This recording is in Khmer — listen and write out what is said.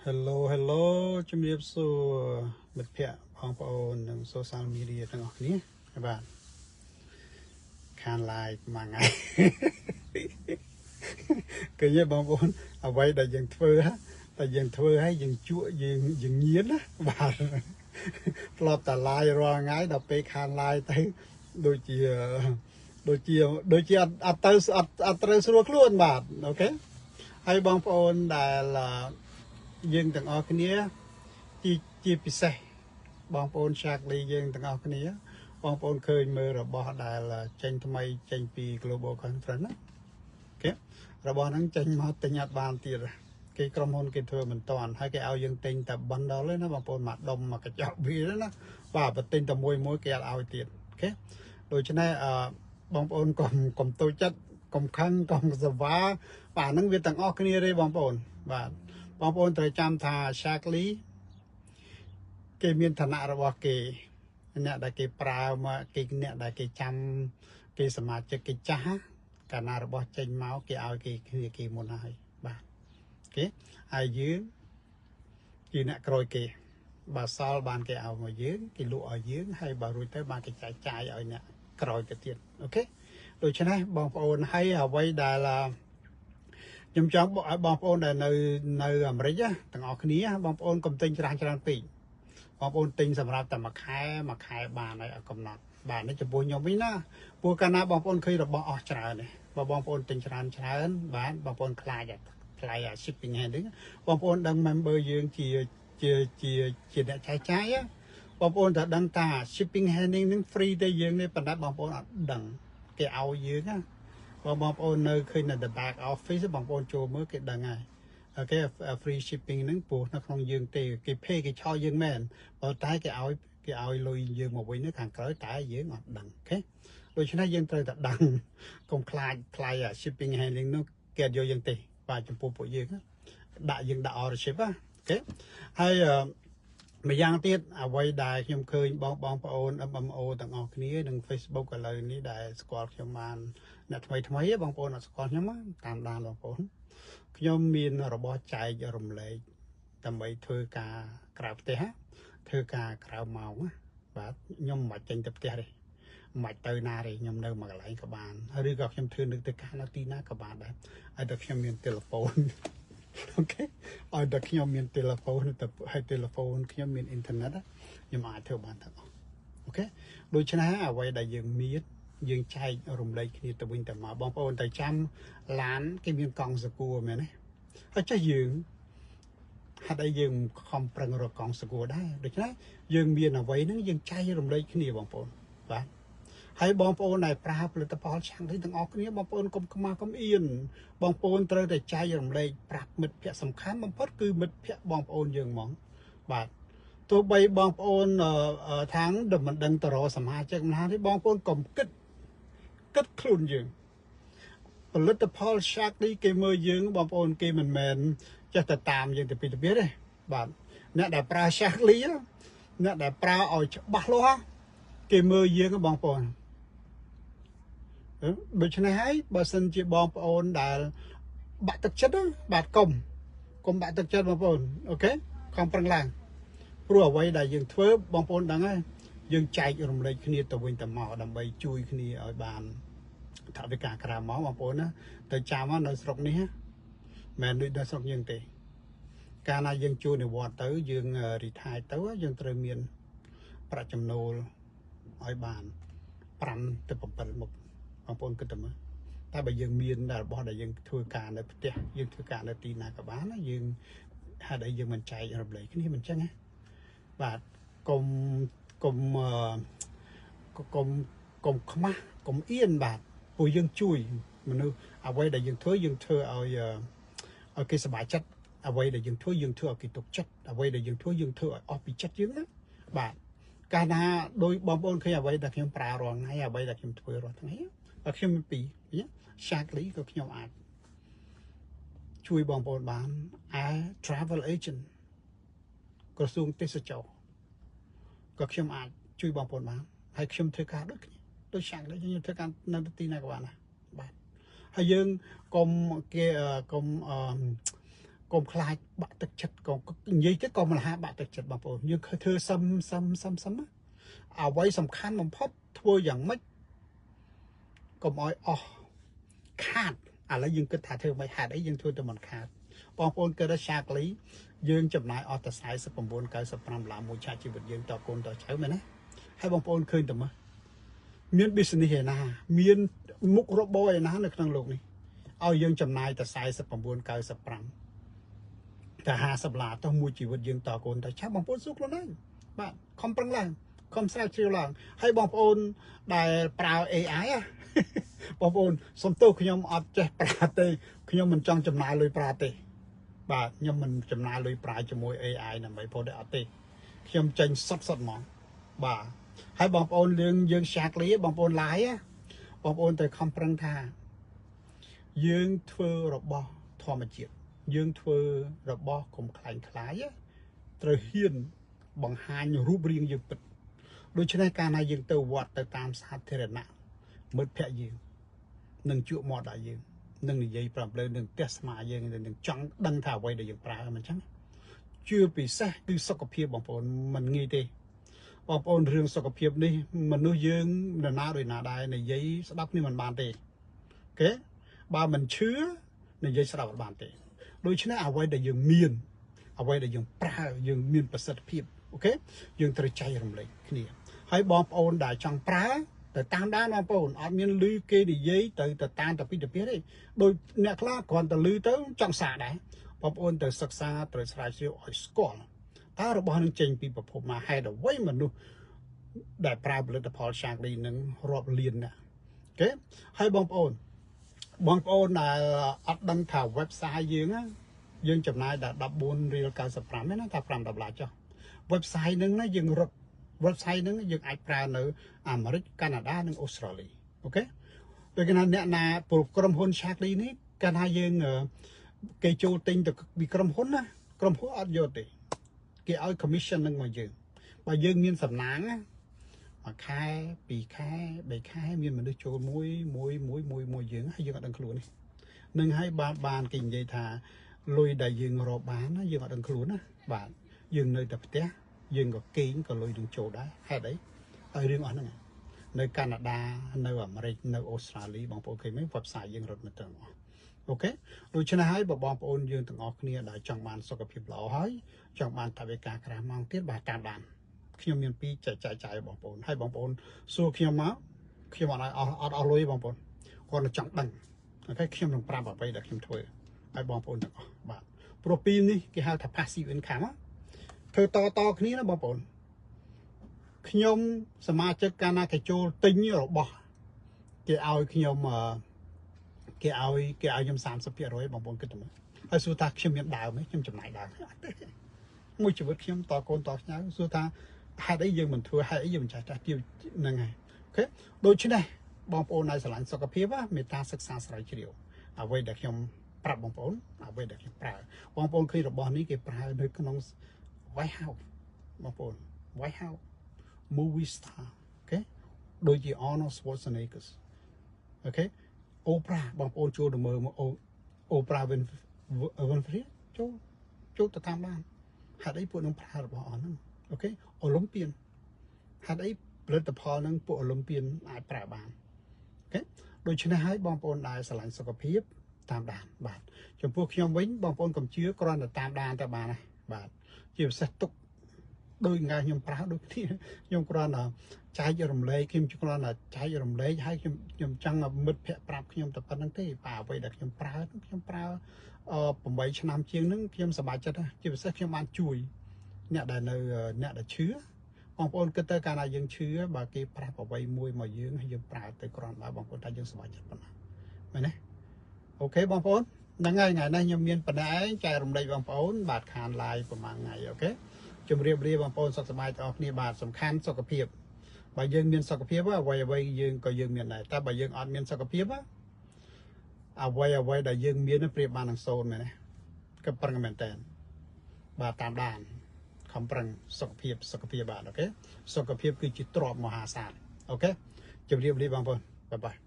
Hello Hello ជំរាបសួរមិត្តភ័ក្តិបងប្អូននិង social media ទាំងអស់គ្នាបាទខាន live មួយថ្ងៃ ឃើញទេបងប្អូនអ្វីដែលយើងធ្វើហ៎តែយើងធ្វើឲ្យយើងជក់យើងយើងញៀនណាបាទធ្លាប់តែ live រាល់ថ្ងៃដល់ពេលខាន live ទៅដូចជាដូចជាដូចជាអត់អត់ទៅអត់អត់ត្រូវស្រួលខ្លួនបាទ OK ហើយបងប្អូនដែលយើងទាំងអស់គ្នាជាជាពិសេសបងប្អូន Shaklee យើងទាំងអស់គ្នា បងប្អូនឃើញមើលរបស់ដែលចេញថ្មីចេញពី Global Conference ណាគេរបស់ហ្នឹងចេញមកទិញអត់បានទៀតគេក្រុមហ៊ុនគេធ្វើមិនតាន់ហើយគេឲ្យយើងទិញតែ bundle ទេណាបងប្អូនមួយដុំមួយកញ្ចក់វាណាបាទបើទិញតែមួយមួយគេអត់ឲ្យទៀត OK ដូច្នេះអឺបងប្អូនកុំកុំតូចចិត្តកុំខឹងកុំសវ៉ាបាទហ្នឹងវាទាំងអស់គ្នាទេបងប្អូនបាទបងប្អូនត្រូវចាំថា Shaklee គេមានឋានៈរបស់គេអ្នកដែលគេប្រើមកគេអ្នកដែលគេចាំគេសមាជិកគេចាស់កាលណារបស់ចេញមកគេឲ្យគេគ្នាគេមុនហើយបាទគេហើយយើងជាអ្នកក្រោយគេបើសល់បានគេឲ្យមកយើងគេលក់ឲ្យយើងហើយបើរួចទៅបានគេចែកចាយឲ្យអ្នកក្រោយទៅទៀត OK ដូច្នេះបងប្អូនហើយអ្វីដែលខ្ញុំចង់ឲ្យបងប្អូនដែលនៅនៅអាមេរិកទាំងអស់គ្នាបងប្អូនកុំទិញច្រើនច្រើនពេកបងប្អូនទិញសម្រាប់តែមួយខែមួយខែបានហើយឲ្យកំណត់បាទនេះចំពោះខ្ញុំវិញណាព្រោះកាលណាបងប្អូនឃើញរបស់អស់ច្រើនទេបើបងប្អូនទិញច្រើនច្រើនបាទបងប្អូនខ្លាចថ្លៃ shipping ហ្នឹងបងប្អូនដឹង member យើងជាជាជាជាអ្នកចែកចាយបងប្អូនតែដឹងថា shipping handling ហ្នឹង free ទេយើងនេះប៉ុន្តែបងប្អូនអត់ដឹងគេឲ្យយើងណាបងបងប្អូននៅឃើញនៅ the back office បងប្អូនចូលមើលគេដឹងហើយ OK free shipping ហ្នឹងព្រោះនៅក្នុងយើងទេគេ pay គេឆោយើងមែនប៉ុន្តែគេឲ្យគេឲ្យលុយយើងមកវិញនៅខាងក្រោយតែយើងអត់ដឹង OK ដូច្នេះយើងត្រូវតែដឹងកុំខ្លាចថ្លៃ shipping handling នោះគេអត់យកយើងទេបាទចំពោះពួកយើងដាក់យើងដាក់ auto ship ណា OK ហើយម្យ៉ាងទៀតអ្វីដែលខ្ញុំឃើញបងបងប្អូន MMO ទាំងអស់គ្នានិង Facebook ឥឡូវនេះដែលស្គាល់ខ្ញុំបានអ្នកថ្មីថ្មីបងប្អូនអត់ស្គាល់ខ្ញុំតាមដានបងប្អូនខ្ញុំមានរបស់ចែករំលែកដើម្បីធ្វើការក្រៅផ្ទះធ្វើការក្រៅម៉ោងបាទខ្ញុំមិនបាច់ចេញទៅផ្ទះទេមិនបាច់ទៅណាទេខ្ញុំនៅមួយកន្លែងក៏បានឬក៏ខ្ញុំធ្វើនៅទៅការនៅទីណាក៏បានដែរឲ្យតែខ្ញុំមានទូរស័ព្ទ OK ឲ្យតែខ្ញុំមានទូរស័ព្ទទៅឲ្យទូរស័ព្ទខ្ញុំមានអ៊ីនធឺណិតខ្ញុំអាចធ្វើបានទាំងអស់ OK ដូច្នេះអ្វីដែលយើងមានយើងចែករំលែកគ្នាទៅវិញទៅមកបងប្អូនតែចាំឡានគេមានកង់សកួរមែនទេហើយចេះយើងហេតុអីយើងខំប្រឹងរកកង់សកួរដែរដូច្នេះយើងមានអ្វីហ្នឹងយើងចែករំលែកគ្នាបងប្អូនបាទហើយបងប្អូនដែលប្រើផលិតផលឆាំងនេះទាំងអស់គ្នាបងប្អូនកុំខ្មាស់កុំអៀនបងប្អូនត្រូវតែចែករំលែកប្រាប់មិត្តភ័ក្តិសំខាន់បំផុតគឺមិត្តភ័ក្តិបងប្អូនយើងហ្មងបាទទោះបីបងប្អូនខាងដែលមិនដឹងតរសមាជិកណាទេបងប្អូនកុំគិតគិតខ្លួនយើងផលិតផល Shaklee គេមើលយើងបងប្អូនគេមិនមែនចេះតែតាមយើងទៅពីទៅពីទេបាទអ្នកដែលប្រើ Shaklee អ្នកដែលប្រើឲ្យច្បាស់លាស់គេមើលយើងបងប្អូនដូច្នេះហើយបើសិនជាបងប្អូនដែលបាក់ទឹកចិត្តបាទកុំកុំបាក់ទឹកចិត្តបងប្អូន OK ខំប្រឹងឡើងព្រោះអ្វីដែលយើងធ្វើបងប្អូនដឹងហើយយើងចែករំលែកគ្នាទៅវិញទៅមកដើម្បីជួយគ្នាឲ្យបានថវិកាក្រៅមកបងប្អូនណាទៅចាំនៅស្រុកនេះមិនដូចនៅស្រុកយើងទេកាលណាយើងជួនិវត្តន៍ទៅយើង retire ទៅយើងត្រូវមានប្រាក់ចំណូលឲ្យបាន5ទៅ7មុខបងប្អូនគិតទៅមើលតែបើយើងមានរបស់ដែលយើងធ្វើការនៅផ្ទះយើងធ្វើការនៅទីណាក៏បានណាយើងហេតុអីយើងមិនចែករំលែកគ្នាមិនចឹងណាបាទកុំកុំកុំកុំខ្មាស់កុំអៀនបាទព្រោះយើងជួយមនុស្សអ្វីដែលយើងធ្វើយើងធ្វើឲ្យឲ្យគេសប្បាយចិត្តអ្វីដែលយើងធ្វើយើងធ្វើឲ្យគេទុកចិត្តអ្វីដែលយើងធ្វើយើងធ្វើឲ្យអស់ពីចិត្តយើងណាបាទកាលណាដោយបងប្អូនឃើញអ្វីដែលខ្ញុំប្រើរាល់ថ្ងៃអ្វីដែលខ្ញុំធ្វើរាល់ថ្ងៃបើខ្ញុំមានពីរ Shaklee ក៏ខ្ញុំអាចជួយបងប្អូនបានឯ travel agent ក្រសួងទេសចរក៏ខ្ញុំអាចជួយបងប្អូនបានហើយខ្ញុំធ្វើការដូចគ្នាដូច Shaklee ខ្ញុំធ្វើការនៅទីណាក៏បានដែរបាទហើយយើងកុំគេកុំអឺ កុំខ្លាចបាក់ទឹកចិត្តកុំនិយាយទៅក៏មិនហាបាក់ទឹកចិត្តបងប្អូនយើងធ្វើសឹមសឹមសឹមសឹមអ្វីសំខាន់បំផុតធ្វើយ៉ាងម៉េចកុំឲ្យអស់ខាតឥឡូវយើងគិតថាធ្វើមិនហេតុអីយើងធ្វើទៅមិនខាតបងប្អូនគិតថា Shaklee យើងចំណាយអស់តែ49.95ដុល្លារមួយឆាកជីវិតយើងតកូនតចៅមែនទេហើយបងប្អូនឃើញតែមើលមាន business ឯណាមានមុខរបរឯណានៅក្នុងលោកនេះឲ្យយើងចំណាយតែ49.95តែ50ដុល្លារទៅមួយជីវិតយើងតកូនតចៅបងប្អូនសួរខ្លួនឯងបាទខំប្រឹងឡើងខំស្រាវជ្រាវឡើងហើយបងប្អូនដែលប្រើ AI បងប្អូនសុំទោសខ្ញុំអត់ចេះប្រើទេខ្ញុំមិនចង់ចំណាយលុយប្រើទេបាទខ្ញុំមិនចំណាយលុយប្រើជាមួយ AI ដើម្បីព្រោះតែអត់ទេខ្ញុំចេញសុតសុតហ្មងបាទហើយបងប្អូនយើងយើង Shaklee បងប្អូន live បងប្អូនត្រូវខំប្រឹងថាយើងធ្វើរបស់ធម្មជាតិយើងធ្វើរបស់កុំខ្លាញ់ខ្លាយត្រូវហ៊ានបង្ហាញរូបរាងយើងពិតដូច្នេះកាលណាយើងទៅវត្តទៅតាមសាធារណៈមិត្តភក្តិយើងនឹងជក់មាត់ដល់យើងនឹងនិយាយប្រាប់លើនឹងទស្សមាយើងនឹងចង់ដឹងថាអ្វីដែលយើងប្រើមិនអញ្ចឹងជឿពិសេសគឺសុខភាពបងប្អូនមិនងាយទេបងប្អូនរឿងសុខភាពនេះមនុស្សយើងនរណាដោយណាដែរនិយាយស្ដាប់នេះមិនបានទេអូខេបើមិនឈឺនិយាយស្ដាប់អត់បានទេដូច្នេះអ្វីដែលយើងមានអ្វីដែលយើងប្រើយើងមានប្រសិទ្ធភាពអូខេយើងត្រូវចែករំលែកគ្នាហើយបងប្អូនដែលចង់ប្រើទៅតាមដានបងប្អូនអត់មានលឺគេនិយាយទៅទៅតាមតាពីតាពីទេដោយអ្នកខ្លះគ្រាន់តែលឺទៅចង់សាកដែរបងប្អូនទៅសិក្សាត្រូវស្រាវជ្រាវឲ្យស្គាល់តើរបស់នឹងចេញពីប្រភពមកហេតុអ្វីមនុស្សដែលប្រើផលិតផល Shaklee នឹងរាប់លានណាអូខេហើយបងប្អូនបងប្អូនដែលអត់ដឹងថា website យើងណាយើងចំណាយតែ14រៀល95ទេណាថា5ដុល្លារចុះ website ហ្នឹងណាយើងរត់ website ហ្នឹងយើងអាចប្រើនៅអាមេរិកកាណាដានិងអូស្ត្រាលីអូខេដូចគេថាអ្នកណាព្រោះក្រុមហ៊ុន Shaklee នេះកាលណាយើងគេចូលទិញទៅពីក្រុមហ៊ុនណាក្រុមហ៊ុនអត់យកទេគេឲ្យ commission នឹងមកយើងបើយើងមានសំណាងណាមួយខែពីរខែបីខែមានមនុស្សចូលមួយមួយមួយមួយមួយយើងហើយយើងអត់ដឹងខ្លួននេះនឹងហើយបានគេនិយាយថាលុយដែលយើងរកបានណាយើងអត់ដឹងខ្លួនណាបាទយើងនៅតែផ្ទះយើងក៏គេងក៏លុយនឹងចូលដែរហេតុអីហើយរឿងអស់ហ្នឹងនៅកាណាដានៅអាមេរិកនៅអូស្ត្រាលីបងប្អូនឃើញไหม website យើងរត់មកទាំងអស់អូខេដូច្នេះហើយបើបងប្អូនយើងទាំងអស់គ្នាដែលចង់បានសុខភាពល្អហើយចង់បានថវិកាក្រាស់ម៉ោងទៀតបាទតាមដានខ្ញុំមានពីរចែកចាយចាយបងប្អូនហើយបងប្អូនសួរខ្ញុំមកខ្ញុំអត់ឲ្យអត់អស់លុយបងប្អូនគាត់ចង់ដឹងអូខេខ្ញុំនឹងប្រាប់អ្វីដែលខ្ញុំធ្វើឲ្យបងប្អូនទាំងអស់បាទព្រោះពីរនេះគេហៅថា passive income ធ្វើតតគ្នាណាបងប្អូនខ្ញុំសមាជិកកាលណាគេចូលទិញរបស់គេឲ្យខ្ញុំគេឲ្យគេឲ្យខ្ញុំ30%បងប្អូនគិតទៅមើលហើយសួរថាខ្ញុំមានដើមទេខ្ញុំចំណាយដើមអត់ទេមួយជីវិតខ្ញុំតកូនតឆ្ញៅសួរថាហេតុអីយើងមិនធ្វើហេតុអីយើងមិនចាស់ចាស់ទៀតហ្នឹងហើយអូខេដូច្នេះបងប្អូនដែលស្រឡាញ់សុខភាពមេត្តាសិក្សាស្រាវជ្រាវអ្វីដែលខ្ញុំប្រាប់បងប្អូនអ្វីដែលខ្ញុំប្រើបងប្អូនឃើញរបស់នេះគេប្រើនៅក្នុង White House បងប្អូន White House movie star អូខេដូចជា Arnold Schwarzenegger អូខេ Oprah បងប្អូនចូលទៅមើលមក Oprah Winfrey ចូលចូលទៅតាមបានហេតុអីពួកនឹងប្រើរបស់អស់ហ្នឹងអូខេអូឡ িম্ ពៀនហេតុអីផលិតផលហ្នឹងពួកអូឡ িম্ ពៀនអាចប្រើបានអូខេដូច្នេះហើយបងប្អូនដែលស្រឡាញ់សុខភាពតាមដានបាទចំពោះខ្ញុំវិញបងប្អូនកុំជឿគ្រាន់តែតាមដានតែបានហើយបាទជាពិសេសទុកដោយថ្ងៃខ្ញុំប្រើដូចគ្នាខ្ញុំគ្រាន់តែចែករំលែកខ្ញុំគ្រាន់តែចែករំលែកហើយខ្ញុំខ្ញុំចង់ឲ្យមិត្តភ័ក្តិប្រាប់ខ្ញុំតែប៉ុណ្្នឹងទេបាទអ្វីដែលខ្ញុំប្រើខ្ញុំប្រើ8ឆ្នាំជាងហ្នឹងខ្ញុំសប្បាយចិត្តជាពិសេសខ្ញុំបានជួយអ្នកដែលនៅអ្នកដែលឈឺបងប្អូនគិតទៅកាលណាយើងឈឺបើគេប្រាប់អ្វីមួយមកយើងហើយយើងប្រើទៅគ្រាន់បើបងប្អូនថាយើងសប្បាយចិត្តប៉ុណ្ណាមែនទេអូខេបងប្អូនហ្នឹងហើយថ្ងៃនេះខ្ញុំមានប៉ុណ្ណេះឯងចែករំលែកបងប្អូនបាទខាន live ប្រហែលថ្ងៃអូខេជំរាបលាបងប្អូនសុខសប្បាយទាំងអស់គ្នាបាទសំខាន់សុខភាពបើយើងមានសុខភាពអ្វីអ្វីយើងក៏យើងមានដែរតែបើយើងអត់មានសុខភាពអ្វីអ្វីដែលយើងមានប្រៀបបាននឹងសូន្យមែនទេក៏ប្រឹងមែនតើបាទតាមដានខំប្រឹងសុខភាពសុខភាពបាទអូខេសុខភាពគឺជាទ្រព្យមហាសាលអូខេជម្រាបលាបងប្អូនបាយបាយ។